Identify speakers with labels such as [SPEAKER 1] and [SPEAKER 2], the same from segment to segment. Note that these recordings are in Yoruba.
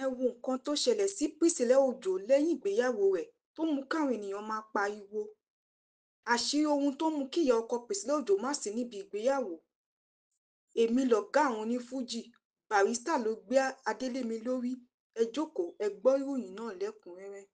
[SPEAKER 1] Ẹ wo nǹkan tó ṣẹlẹ̀ sí Priscilla Ọjọ́ lẹ́yìn ìgbéyàwó rẹ̀ tó mú káwọn èèyàn máa pariwo. Àṣírí ohun tó mú kí ìyá ọkọ Priscilla Ọjọ́ má sí níbi ìgbéyàwó. Èmi lọ̀gá àwọn onífuji, Barrister ló gbé adé lé mi lórí, ẹ jókòó ẹ gbọ́ ìròyìn náà lẹ́kùn-ún-rẹ́rẹ́.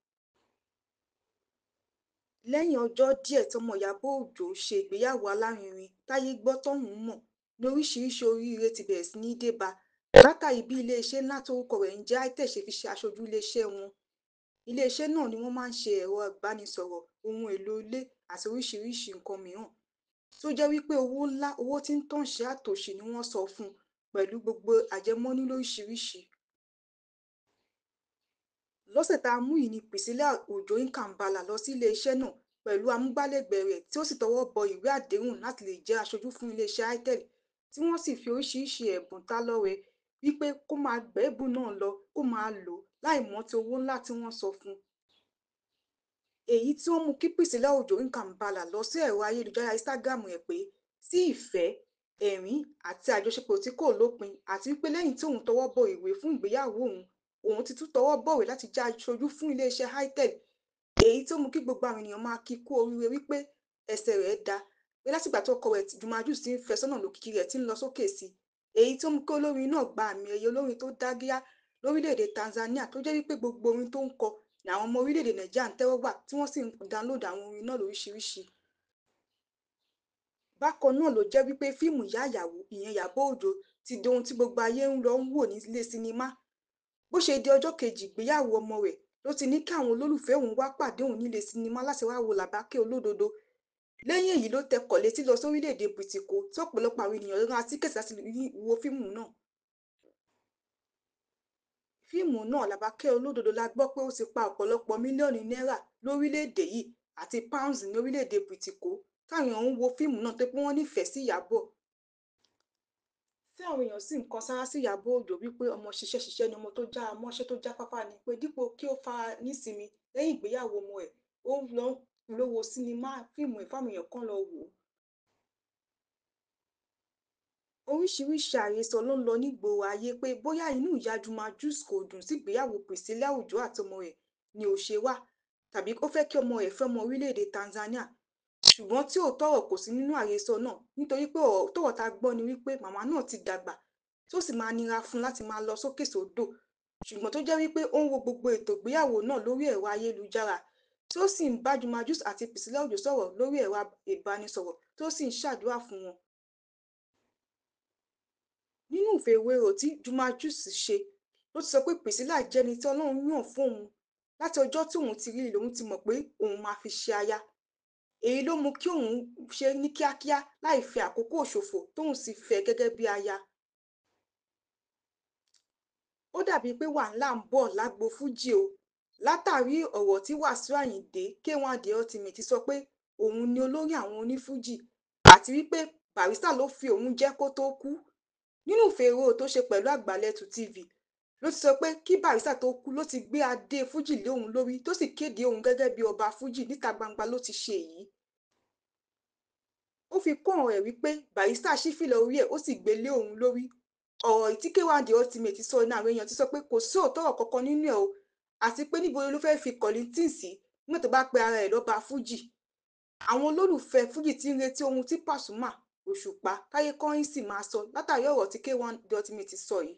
[SPEAKER 1] Lẹ́yìn ọjọ́ díẹ̀ tọ́mọ Ìyábọ̀ Òjó ṣe ìgbéyàwó alárinrin táyé gbọ́ tọ́run mọ̀ ní oríṣiríṣiì oríire ti bẹ̀rẹ̀ sí ní dé bá a látàrí bí iléeṣẹ́ ńlá tórúkọ rẹ̀ ń jẹ́ Itel ṣe fi ṣe aṣojú iléeṣẹ́ wọn. Iléeṣẹ́ náà ni wọ́n máa ń ṣe ẹ̀rọ ìbánisọ̀rọ̀, ohun èlò ilé àti oríṣiríṣi nǹkan mìíràn tó jẹ́ wípé owó ńlá, owó tí ń tànṣẹ́ àtòṣì ni wọ́n san fún un pẹ̀lú gbogbo àjẹmọ́nú lóríṣiríṣi. Lọ́sẹ̀ tá a mú yìí ni Priscilla Ọjọ́ Nkambala lọ sí iléeṣẹ́ náà pẹ̀lú amúgbálẹ́gbẹ̀ẹ́ rẹ̀ tí ó sì tọwọ́ bọ ìwé àdéhùn láti lè jẹ́ aṣojú fún iléeṣẹ́ Itel, tí wọ́n sì fi oríṣiríṣi ẹ̀bùn ta lọ́rẹ wípé kó máa gbẹ́bùn náà lọ kó máa lò ó láì mọ̀ ti owó ńlá tí wọ́n san fún un. Èyí tí ó mú kí Priscilla Ọjọ́ Nkambala lọ sí ẹ̀rọ ayélujára Instagram rẹ̀ pé sí ìfẹ́, ẹ̀rín àti àjọṣepọ̀ tí kò lópin, àti wípé lẹ́yìn tí òun tọwọ́ bọ ìwé fún ìgbéyàwó òun, òun ti tún tọwọ́ bọ̀wé láti jẹ́ aṣojú fún iléeṣẹ́ Itel. Èyí tó mú kí gbogbo àwọn ènìyàn máa kí kú oríire wípé ẹsẹ̀ rẹ̀ dá, pé látìgbà tí ọkọ rẹ̀ Juma Jux ti ń fẹ́ sọ́nà lókìkí rẹ̀ ti ń lọ sókè sí i. Èyí tó mú kí olórin náà gba àmì ẹ̀yẹ olórin tó dáńgájíá lórílẹ̀-èdè Tanzania, tó jẹ́ wípé gbogbo orin tó ń kọ ni àwọn ọmọ orílẹ̀-èdè Nàìjíríà ń tẹ́wọ́ gbà tí wọ́n sì ń download àwọn orin náà lóríṣiríṣi. Bákan náà ló jẹ́ wípé fíìmù Ìyá Ìyàwó, ìyẹn Ìyábọ̀ Òjó, ti di ohun tí gbogbo ayé ń lọ wò nílé sinimá. Bó ṣe di ọjọ́ kejì ìgbéyàwó ọmọ rẹ̀ ló ti ní kí àwọn olólùfẹ́ òun wá pàdé òun nílé sinimá láti wá wo Làbákẹ́ Olódodo. Lẹ́yìn èyí ló tẹkọ̀ létí lọ sórílẹ̀-èdè Bìrìtìkó tí ọ̀pọ̀lọpọ̀ àwọn ènìyàn ra tíkẹ́ẹ̀tì láti wo fíìmù náà. Fíìmù náà Làbákẹ́ Olódodo la gbọ́ pé ó ti pa ọ̀pọ̀lọpọ̀ mílíọ̀nù náírà lórílẹ̀-èdè yìí àti pounds ní orílẹ̀-èdè Bìrìtìkó táwọn èèyàn ń wo fíìmù náà torí pé wọ́n nífẹ̀ẹ́ sí Ìyábọ̀. Tí àwọn èèyàn sì ń kan sárá sí Ìyábọ̀ Òjó wípé ọmọ ṣiṣẹ́ ṣiṣẹ́ ni, ọmọ tó jára mọ́ṣẹ́ tó jáfáfá ni, pé dípò kí ó fara nísinmi lẹ́yìn ìgbéyàwó ọmọ ẹ̀, ó ń lọ polówó sinimá fíìmù ẹ̀ fáwọn èèyàn kan lọ wò ó. Oríṣiríṣi àhesọ ló ń lọ nígboro ayé pé bóyá inú ìyá Juma Jux kò dùn sí ìgbéyàwó Priscilla Ọjọ́ àti ọmọ rẹ̀ ni ò ṣe wá, tàbí ó fẹ́ kí ọmọ rẹ̀ fẹ́ ọmọ orílẹ̀-èdè Tanzania. Ṣùgbọ́n tí òótọ́ ọ̀rọ̀ kò sí nínú àhesọ náà, nítorí pé òótọ́ ọ̀rọ̀ tá gbọ́ ni wípé màmá náà ti dàgbà tó sì máa nira fún un láti máa lọ sókè sódò, ṣùgbọ́n tó jẹ́ wípé ó ń wo gbogbo ètò ìgbéyàwó náà lórí ẹ̀rọ ayélujára, tí ó sì ń bá Juma Jux àti Priscilla Ọjọ́ sọ̀rọ̀ lórí ẹ̀rọ ìbánisọ̀rọ̀ tí ó sì ń ṣàdúrà fún wọn. Nínú ìfọ̀rọ̀wérọ̀ tí Juma Jux ṣe ló ti sọ pé Priscilla jẹ́ ẹni tí Ọlọ́run yàn fún òun, láti ọjọ́ tí òun ti rí i lòun ti mọ̀ pé òun máa fi ṣe aya. Èyí ló mú kí òun ṣe ní kíákíá láì fi àkókò ṣòfò tóun sì fẹ́ gẹ́gẹ́ bí aya. Ó dàbíi pé wàhálà ń bọ̀ lágbo fújì o, látàrí ọ̀rọ̀ tí Wàsíù Ayinde K1 The Ultimate sọ pé òun ni olórí àwọn onífuji àti wípé Barrister ló fi òun jẹ́ kó tóó kú. Nínú ìfọ̀rọ̀wérọ̀ tó ṣe pẹ̀lú Àgbàlẹ̀tù TV ló ti sọ pé kí Barrister tó kú ló ti gbé adé fújì lé òun lórí tó sì kéde òun gẹ́gẹ́ bí ọba fújì níta gbangba ló ti ṣe èyí. Ó fi kún ọ̀rọ̀ ẹ̀ wípé Barrister ṣí fìlà orí ẹ̀ ó sì gbé lé òun lórí. Ọ̀rọ̀ tí K1 The Ultimate sọ ní àwọn èèyàn ti sọ pé kò sí òótọ́ ọ̀rọ̀ kankan nínú ẹ̀ o, àti pé níbo ló fẹ́ẹ́ fi Kollington sí nígbà tó bá pe ara ẹ̀ lọ́ba fújì. Àwọn olólùfẹ́ fújì ti ń retí ohun tí Pasuma, Òṣùpá, Táyé Currency máa sọ látàrí ọ̀rọ̀ tí K1 The Ultimate sọ yìí.